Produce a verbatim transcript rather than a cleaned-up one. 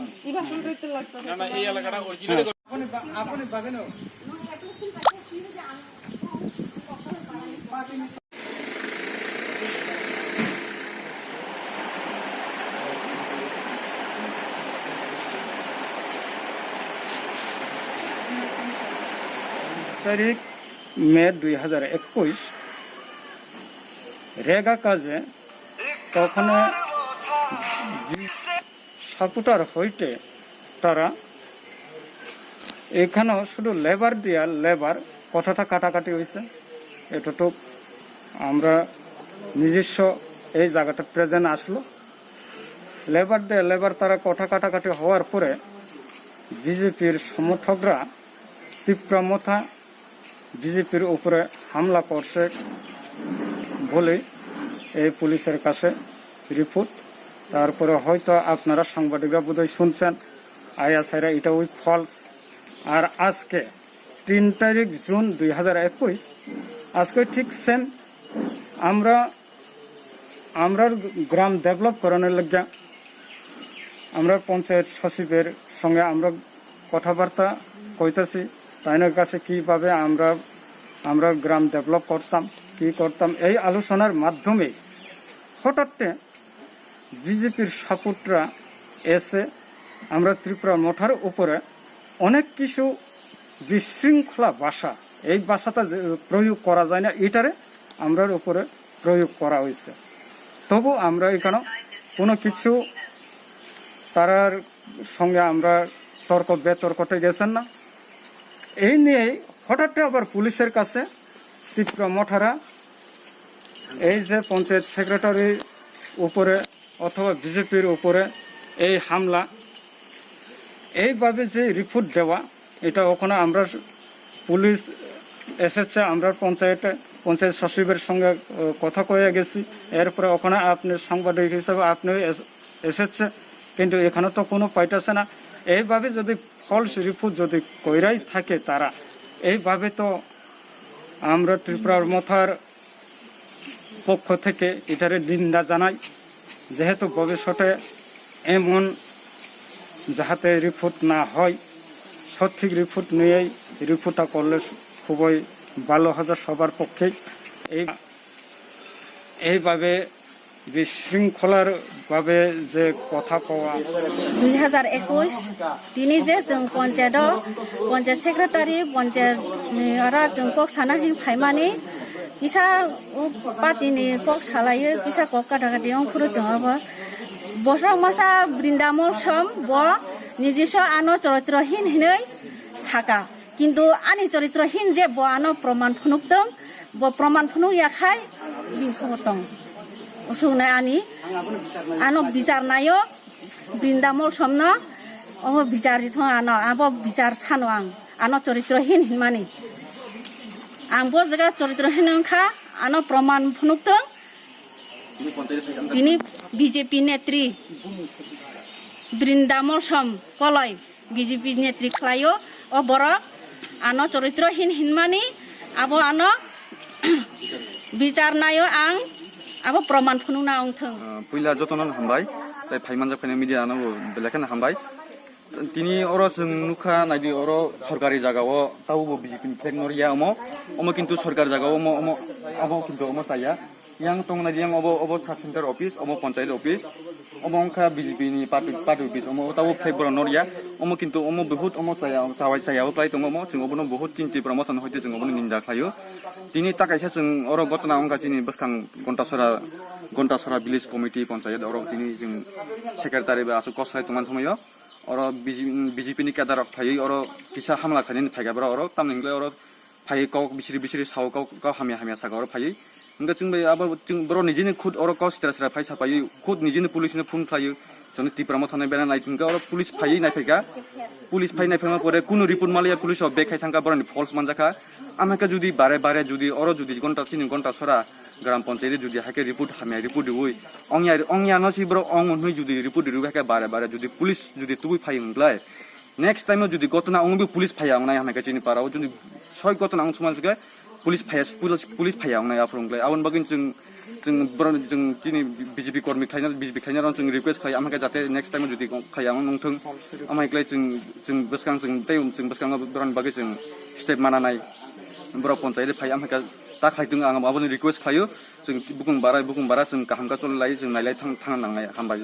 না, না, এই এলাকাটা অরিজিনালি তারিখ মে দুই হাজার একুশ, রেগা কাজে তখনও সাপোর্টার হইতে তারা এখানেও শুধু লেবার দিয়া লেবার কথাটা কাটাকাটি হয়েছে। এতটুক আমরা নিজস্ব এই জায়গাটা প্রেজেন্ট আসলো। লেবার দিয়ে লেবার তারা কথা কাটাকাটি হওয়ার পরে বিজেপির সমর্থকরা তিপ্রা মথা বিজেপির উপরে হামলা করছে বলে এই পুলিশের কাছে রিপোর্ট। তারপরে হয়তো আপনারা সাংবাদিকরা বোধহয় শুনছেন, আয়া সাইরা এটা ওই ফলস। আর আজকে তিন তারিখ জুন দুই হাজার একুশ, আজকে ঠিক সেম আমরা আমরা গ্রাম ডেভেলপ করানোর লাগিয়া আমরা পঞ্চায়েত সচিবের সঙ্গে আমরা কথাবার্তা কইতাছি, তাইনের কাছে কিভাবে আমরা আমরা গ্রাম ডেভেলপ করতাম, কি করতাম, এই আলোচনার মাধ্যমে হঠাৎ বিজেপির সাপোর্টরা এসে আমরা ত্রিপুরা মথার উপরে অনেক কিছু বিশৃঙ্খলা ভাষা, এই ভাষাটা যে প্রয়োগ করা যায় না, এটারে আমরার উপরে প্রয়োগ করা হয়েছে। তবু আমরা এখানে কোনো কিছু তারার সঙ্গে আমরা তর্ক বিতর্কতে গেছেন না। এই নিয়েই হঠাৎ আবার পুলিশের কাছে তিপ্রা মথারা এই যে পঞ্চায়েত সেক্রেটারির উপরে অথবা বিজেপির উপরে এই হামলা, এইভাবে যে রিপোর্ট দেওয়া, এটা ওখানে আমরা পুলিশ এসেছে, আমরা পঞ্চায়েতে, পঞ্চায়েত সচিবের সঙ্গে, আহ, কথা কয়ে গেছি। এরপরে ওখানে আপনি সাংবাদিক হিসেবে আপনিও এস-, এসেছে, কিন্তু এখানে তো কোনো পাইতেছে না। এইভাবে যদি ফলস রিপোর্ট যদি কইরাই থাকে তারা, এইভাবে তো আমরা ত্রিপুরার মথার পক্ষ থেকে এটারে নিন্দা জানাই, যেহেতু ভবিষ্যতে এমন যাহাতে রিপোর্ট না হয়, সঠিক রিপোর্ট নিয়েই রিপোর্টটা করলে খুবই ভালো হবে সবার পক্ষেই। এই, এইভাবে বিশৃঙ্খলার ভাবে যে কথা কওয়া। দুই হাজার একুশ tini je chwng panchayat o, panchayat secretary, panchayat ni oro chwng kok sana hin phaimani, kisa o party ni kok salaiwi kisa kok kata kati ongphuru chwng abo. Bosong masa Brinda Molsom bo nijiswa ano choritro hin hinwi saka. Kintu ani choritro hin je bo ano proman phunuk tong, bo proman phunuk ya khai bini sobo tong. Usuk nai ani ano bichar naio, Brinda Molsom no omo bichar ri thong ano, abo bichar sano ang ano choritro hin hinmani. Ang bo jaga choritro hin wngkha, ano proman phunuk tong. Tini B J P netri Brinda Molsom Koloi. B J P netri khlaio, o borok ano choritro hin hinmani, abo ano bichar naio ang, abo proman phunukna wngthung. Ah, puila jotono hambai, tei phaimanjak phaina media ano bo belai kheno hambai. Tini oro chwng nukha, naidi oro sorkari jagao tabukbo B J P ni flag norya omo, omo kintu sorkar jagao omo, omo, abo kintu omo chaya. Yang tong nai yang obo, obo sub center office, obo panchayat office, obo wngkha B J P ni party, party office, omo tabo flag borok norya, omo kintu omo buhut omo chaya, chawai chaya o kwlai tongo omo, chwng obono buhut chini Tipra Motha no hoite chwng obono ninda khlaio. Tini ta kaisa chwng oro gotna wngkha chini bwskang Gontasora, Gontasora village committee panchayat oro tini chwng secretary bai aswk kok salai tongmani somoio oro B J P, B J P ni cadre rok phaiwi oro kisa hamla khainani phaikha borok oro tamni hwnkhai oro phaiwi kok bisiri bisiri sao, kok, kok hamya hamya saka oro phaiwi. Hwnkhe chwng bai abo chwng borok nijini khud oro kok sitra sitra phai sapaiwi khud nijini police no phone khlaiwi. Chwngno Tipra Motha no bera nai hwnkhe oro police phaiwi naiphaikha. Police phai naiphaima pore kunu report maliya police rok bag khai thangkha borokni false manjakha. Amhakhe jodi bare bare jodi oro jodi gonta chini Gontasora gram panchayat jodi haikhe report hamya report riwi ongya ongya no si borok ong hwnwi jodi report riwi haikhe bare bare jodi police jodi tubui phai hwnglai. Next time o jodi gotona wngwi police phaiya wngnai hwnka chini para o jodi soi gotona wng suma hwnkhe police phaiya, police, police phaiya wngnai aphuru wngkhe aboni bagwi chwng Chwng borok, chwng chini B J P kormi khlaina, B J P khlaina rok chwng request khlai, amhai khe jate next time jodi khlai ang nung thung. Amhai khlai chwng, chwng bwskang chwng tei chwng bwskango borokni bagwi chwng step mana nai. Borok ponchayat phai, amhai khe ta khlai thung, ang aboni request khlaio. Chwng bukung barai, bukung bara chwng kaham khe choli lai, chwng nailai thang, thang nangnai, hambai.